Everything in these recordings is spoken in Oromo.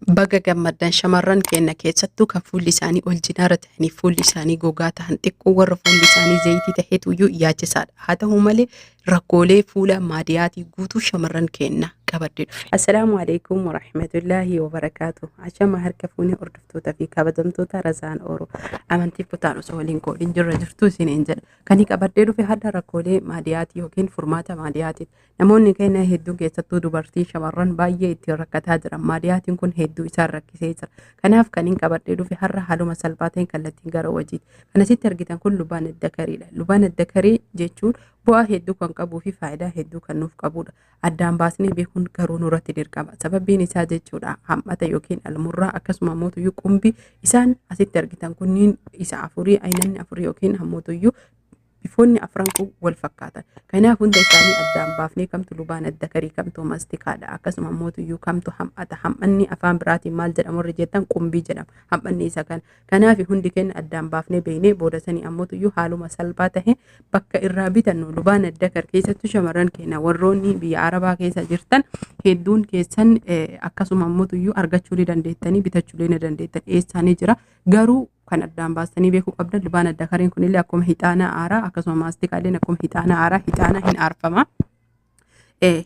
Baga gammaddan shamarran keenya keessattuu kan fuulli isaanii ol jinaara ta'anii fuulli isaanii gogaa ta'an xiqqoo warra fuulli isaanii zayitii ta'etu iyyuu yaachisaadha. Haa ta'u malee rakkoolee fuula maadiyaatii guutuu shamarran keenya qabadde dhufe. Assalaamu alaikum warahmatullaahi wabarakaatu. Ashama harka fuunee hordoftoota fi kabajamtoota Razaan Oro. Amantii kutaan osoo waliin qoodin jirra jirtu isiniin jedha. Kan qabadhee dhufe hadda rakkoolee maadiyaatii yookiin furmaata maadiyaatiiti. Namoonni keenya hedduun keessattuu dubartii shamarran baay'ee ittiin rakkataa jiran. Maadiyaatiin kun hedduu isaan rakkisee jira. Kanaaf kan hin qabadhee dhufe har'a haaluma salphaa ta'een kallattiin gara hojiiti. Kan asitti argitan kun lubaan addakariidha. Lubaan addakarii jechuun bu'aa hedduu kan qabuu fi faayidaa hedduu kan nuuf qabudha. Addaan baasnee beekuun garuu nurratti dirqama. Sababbiin isaa jechuudha hammata yookiin almurraa akkasuma mootuyyuu qumbii isaan asitti argitan kunniin isa afurii aynanni afurii yookiin hammootuyyuu bifoonni afran kun wal fakkaatan. Kanaaf hunda isaanii addaan baafnee kamtu lubaan addakarii, kamtu mastikaadha, akkasuma mootuyyuu kamtu ham'ata. Ham'anni afaan biraatiin maal jedhamu warri jettan qumbii jedhama. Ham'anni isa kana. Kanaaf hundi keenya addaan baafnee beeknee booda sanii ammootuyyuu haaluma salphaa ta'e bakka irraa bitannu lubaan addakar keessattuu shamarran keenya warroonni biyya Arabaa keessa jirtan hedduun keessan akkasuma ammootuyyuu argachuu ni dandeettanii bitachuu ni dandeettan eessaanii jira. Garuu kan addaan baastanii beekuu qabdan lubaan addakariin kunillee akkuma hixaana aaraa akkasuma maastikaalleen akkuma hixaana aaraa hixaana hin aarfama.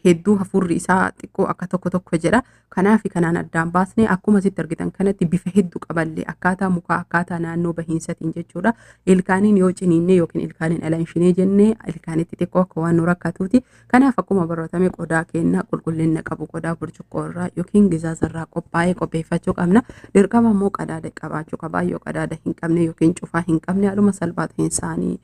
Hedduu hafuurri isaa xiqqoo akka tokko tokko jedha. Kanaaf kanaan addaan baasnee akkuma asitti argitan kanatti bifa hedduu qaballee akkaataa mukaa akkaataa naannoo bahiinsatiin jechuudha. Ilkaaniin yoo ciniinnee yookiin ilkaaniin alanshinee jennee ilkaanitti xiqqoo akka waan nu rakkatuuti. Kanaaf akkuma baratame qodaa keenya qulqullina qabu qodaa burcuqqoo irraa yookiin gizaasa irraa qophaa'ee qopheeffachuu qabna. Dirqama immoo qadaada qabaachuu qaba. Yoo qadaada hin qabne yookiin cufaa hin qabne haaluma salphaa ta'een saanii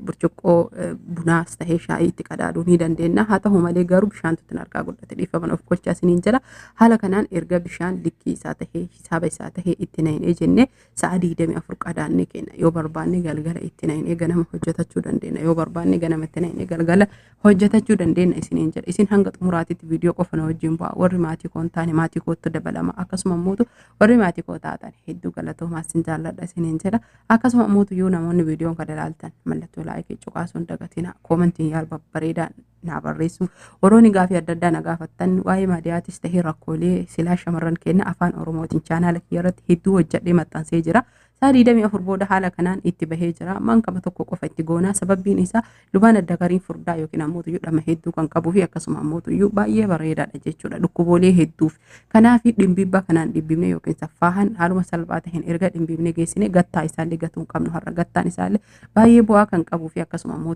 burcuqqoo bunaas tahee shaayii itti qadaaduu ni dandeenya. Haa ta'u malee garuu bishaantu ittiin harkaa godhate dhiifaman of gochaa isiniin jira. Haala kanaan erga bishaan likkii isaa tahee hisaaba isaa tahee itti naqnee jennee sa'a 24 qadaannee kenna. Yoo barbaanne galgala itti naqnee ganama hojjetachuu dandeenya. Yoo barbaanne ganama itti naqnee galgala hojjetachuu dandeenya isiniin jedha. Isin hanga xumuraatitti viidiyoo qofa na wajjin bu'a. Warri maatii koo hin taane maatii kootti dabalama. Akkasuma immoo warri maatii koo taatan hedduu galatoomaa isin jaalladha isiniin jedha. Akkasuma immoo yoo namoonni viidiyoon kana ilaaltan mallattoo laayikii cuqaasuun dagatina. Koomentiin yaal babbareedaa naa barreessu. Warroonni gaafii adda addaa na gaafattan waa'ee maadiyaatis tahee rakkoolee silaa shamarran keenya afaan Oromootiin chaanaala kiyya irratti hedduu hojjedhee maxxansee jira. Sa'a 24 booda haala kanaan itti bahee jira. Mankama tokko qofa itti goonaa. Sababbiin isaa lubaan addakariin furdaa yookiin ammoo dhama hedduu kan qabuu fi akkasuma ammoo baay'ee bareedaadha jechuudha. Dhukkuboolee hedduuf. Kanaaf dhimbiibbaa kanaan dhibbifnee yookiin saffaahan haaluma salphaa ta'een erga dhimbiibnee geessine gattaa isaallee gatuu hin qabnu har'a gattaan isaallee baay'ee bu'aa kan qabuu fi akkasuma ammoo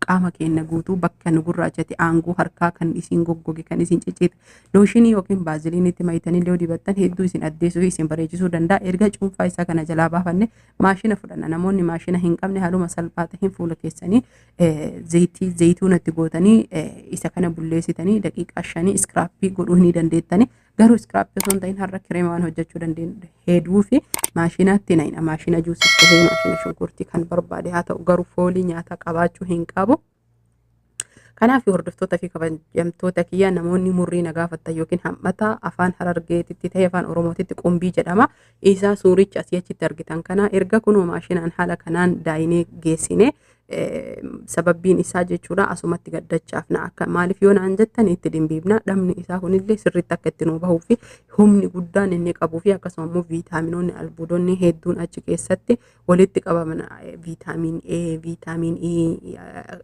qaama keenya guutuu bakka nu gurraachate aangoo harkaa kan isin goggoge kan isin cicciite looshinii yookiin baaziliinitti mayitanii illee dibattan hedduu isin addeessuu fi isin bareechisuu danda'a. Erga cuunfaa isaa kana jalaa baafanne maashina fudhanna. Namoonni maashina hin qabne haaluma salphaa ta'een fuula keessanii zayitii zayituunatti gootanii isa kana bulleessitanii daqiiqaa 5 iskiraappii godhuu ni dandeettani. Garuu iskiraappii osoo hin ta'in har'a kireema waan hojjechuu dandeenyu hedduu fi maashinatti naqna. Maashina juusis ta'ee maashina shunkurtii kan barbaade haa ta'u garuu foolii nyaataa qabaachuu hin qabu. Kanaaf hordoftoota fi kabajamtoota kiyya namoonni murrii na gaafattan yookiin hammata afaan Harargeetitti ta'e afaan Oromootitti qumbii jedhama. Isaa suuricha asii achitti argitan kana erga kunoo maashinaan haala kanaan daayinee geessine sababbiin isaa jechuudha asumatti gaddachaafna akka maaliif yoo naan jettan itti dhimbiibna dhamni isaa kunillee sirriitti akka itti nuu bahuu fi humni guddaan inni qabuu fi akkasuma immoo viitaaminoonni albuudonni hedduun achi keessatti walitti qabaman viitaamiin A, viitaamiin E,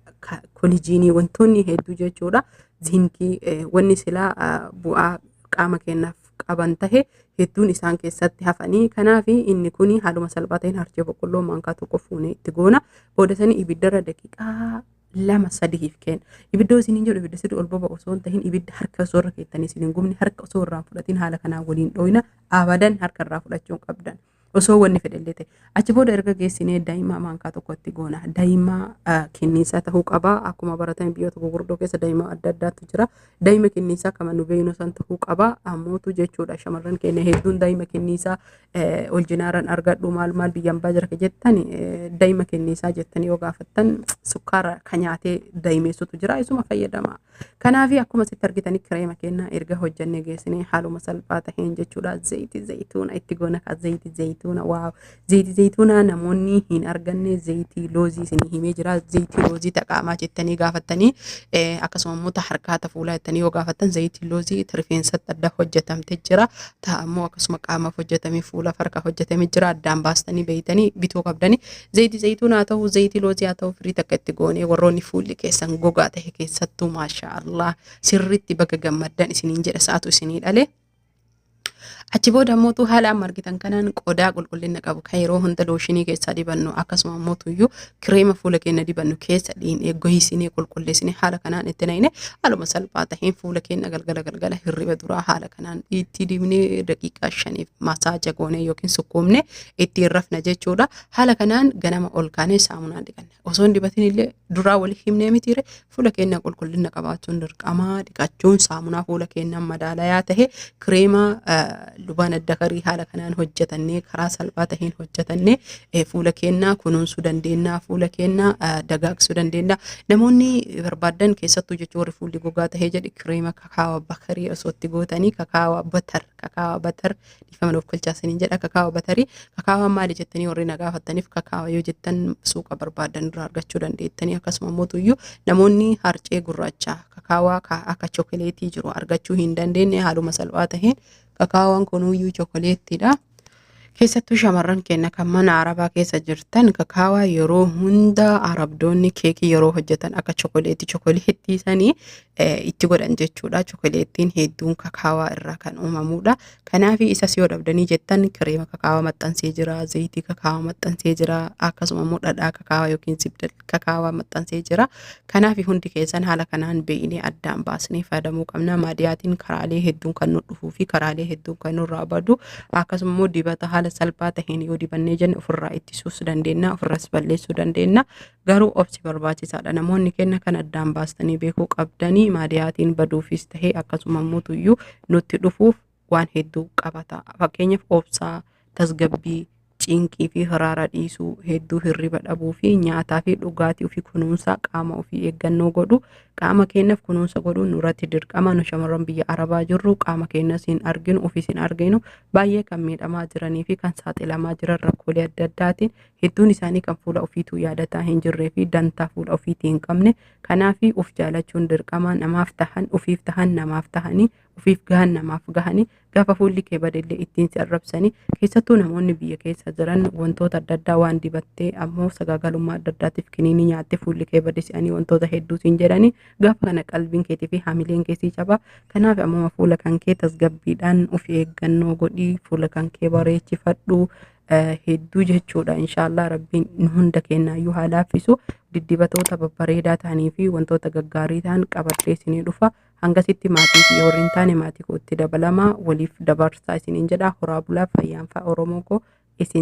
kolijiinii wantoonni hedduu jechuudha. Ziinkii wanni silaa bu'aa qaama keenyaaf qaban tahe hedduun isaan keessatti hafanii kanaaf inni kun haaluma salphaa ta'een harcee boqqolloo maankaa tokko fuunee itti goona. Booda sanii ibiddarra daqiiqaa 2-3f kenna. Ibidda isiniin jedhu ibidda sirrii ol boba'u osoo hin tahin ibidda harka osoo irra keettanii isin hin gubne harka osoo irraa fudhatiin haala kanaan waliin dhooyna abadan harka irraa fudhachuu hin qabdan. Osoo wanni fedhellee ta'e. Achi booda erga geessinee daa'ima maankaa tokkotti goona. Daa'ima kenniinsaa ta'uu qaba. Akkuma baratame biyyoota gurguddoo keessa daa'ima adda addaatu jira. Daa'ima kenniinsaa kama nu beeknu san ta'uu qaba. Ammootu jechuudha shamarran keenya hedduun daa'ima kenniinsaa ol jinaaran argadhu maal maal biyyaan baa jira jettan daa'ima kenniinsaa jettanii yoo gaafattan sukkaara ka nyaatee daa'imeessutu jira isuma fayyadama. Kanaaf akkuma asitti argitanii kireema keenya erga hojjannee geessinee haaluma salphaa taheen jechuudha. Zayitii zayituuna itti goona ka zayitii zayituuna. zayituuna, wow, zayitii zayituunaa namoonni hin arganne zayitii loozii isinii himee jira. Zayitii loozii taqaamaa jettanii gaafattanii, akkasuma immoo ta harkaa, ta fuulaa jettanii yoo gaafattan, zayitii loozii ta rifeensatti adda hojjetamte jira. Ta ammoo akkasuma qaamaaf hojjetamee, fuulaaf, harkaaf hojjetamee jira. Addaan baastanii beeytanii bituu qabdanii. Zayitii zayituunaa haa ta'u, zayitii loozii haa ta'u, firii takka itti goonee warroonni fuulli keessan gogaa ta'e keessattuu, maasha Allah, sirriitti baga gammaddan isiniin jedha, sa'atu isinii dhale. Achi booda ammoo haala amma argitan kanaan qodaa qulqullina qabu kan yeroo hunda looshinii keessaa dibannu, akkasuma ammoo tuyyuu kireema fuula keenya dibannu keessa dhiinee, gohisinee, qulqulleessinee, haala kanaan itti naqne, haaluma salphaa taheen fuula keenya galgala galgala hirriba duraa haala kanaan itti dibnee, daqiiqaa 5f massage goonee yookiin sukkuumne ittiin rafna jechuudha. Haala kanaan ganama ol kaanee saamunaan dhiqanna. Osoo hin dibatin illee duraa walii himnee mitiire? Fuula keenya qulqullina qabaachuun dirqamaa, dhiqachuun, saamunaa fuula keenyaa madaalayaa tahe, kireema lubaan addakarii haala kanaan hojjetannee, karaa salphaa taheen hojjetannee fuula keenya kunuunsuu dandeenya, fuula keenya dagaagsuu dandeenya. Namoonni barbaadan keessattuu jechuun warri fuulli gogaa tahee jedhe, kireema kakaawa bakarii osoo itti gootanii, kakaawa butter, kakaawa butter, dhiifama nuuf kolchaasanii jedha, kakaawa batarii. Kakaawaan maali jettanii warri na gaafattaniif, kakaawa yoo jettan suuqa barbaadan irraa argachuu dandeettanii. Akkasuma immoo namoonni harcee gurraacha kakaawaa akka chokoleetii jiru argachuu hin dandeenye, haaluma salphaa taheen kakaawaan kunuyyuu chokoleettiidha. Keessattuu shamarran keenya kan mana arabaa keessa jirtan, kakaawaa yeroo hunda arabdoonni keekii yeroo hojjetan akka chokoleetii chokoleettii sanii itti godhan jechuudha. Chokoleettiin hedduun kakaawaa irraa kan uumamudha. Kanaaf isas yoo dhabdanii jettan, kireema kakaawaa maxxansee jira, zayitii kakaawaa maxxansee jira, akkasuma immoo dhadhaa kakaawaa yookiin zibda kakaawaa maxxansee jira. Kanaaf hundi keessan haala kanaan beeknee addaan baasnee fayyadamuu qabna. Maadiyaatiin karaalee hedduun kan nu dhufuu fi karaalee hedduun kan nurraa badu, akkasuma immoo dibata haala salphaa taheen yoo dibannee jenne ofirraa ittisuus dandeenya, ofirraas balleessuu dandeenya. Garuu obsi barbaachisaadha. Namoonni kenna kan addaan baastanii beekuu qabdanii, maadiyaatiin baduufis tahee akkasuma immoo tuyyuu nutti dhufuuf waan hedduu qabata. Fakkeenyaaf obsaa, tasgabbii, cinqii fi hiraara dhiisuu, hedduu hirriba dhabuu fi nyaataa fi dhugaatii ofii kunuunsaa, qaama ofii eeggannoo godhu, qaama keenyaaf kunuunsa godhuun nurratti dirqama. Nu shamarran biyya arabaa jirru qaama keenyas hin arginu, ofiis hin arginu. Baay'ee kan miidhamaa jiranii fi kan saaxilamaa jiran rakkoolee adda addaatiin, hedduun isaanii kan fuula ofiituu yaadataa hin jirree fi dantaa fuula ofiitii hin qabne. Kanaaf of jaalachuun dirqama. Namaaf tahan, ofiif tahan, namaaf tahanii, ofiif gahan, namaaf gahanii, gaafa fuulli kee badellee ittiin si arrabsanii. Keessattuu namoonni biyya keessa jiran wantoota adda addaa waan dibattee, ammoo sagaagalummaa adda addaatiif kiniinii nyaattee fuulli kee bade si'anii wantoota hedduu siin jedhanii, gaafa kana qalbiin keetii fi hamileen keessii cabaa. Kanaaf ammoo fuula kan kee tasgabbiidhaan of eeggannoo godhii, fuula kan kee bareechifadhu hedduu jechuudha. Inshaallah Rabbiin nu hunda kennaayyuu haa laaffisu. Diddibatoota babbareedaa ta'anii fi wantoota gaggaarii ta'an qabadhee isinii dhufa. Hangasitti maatii fi warri hin taane maatii kootti dabalamaa, waliif dabarsaa isiniin jedha. Horaa bulaa, fayyaan fa'a, Oromoo koo isin.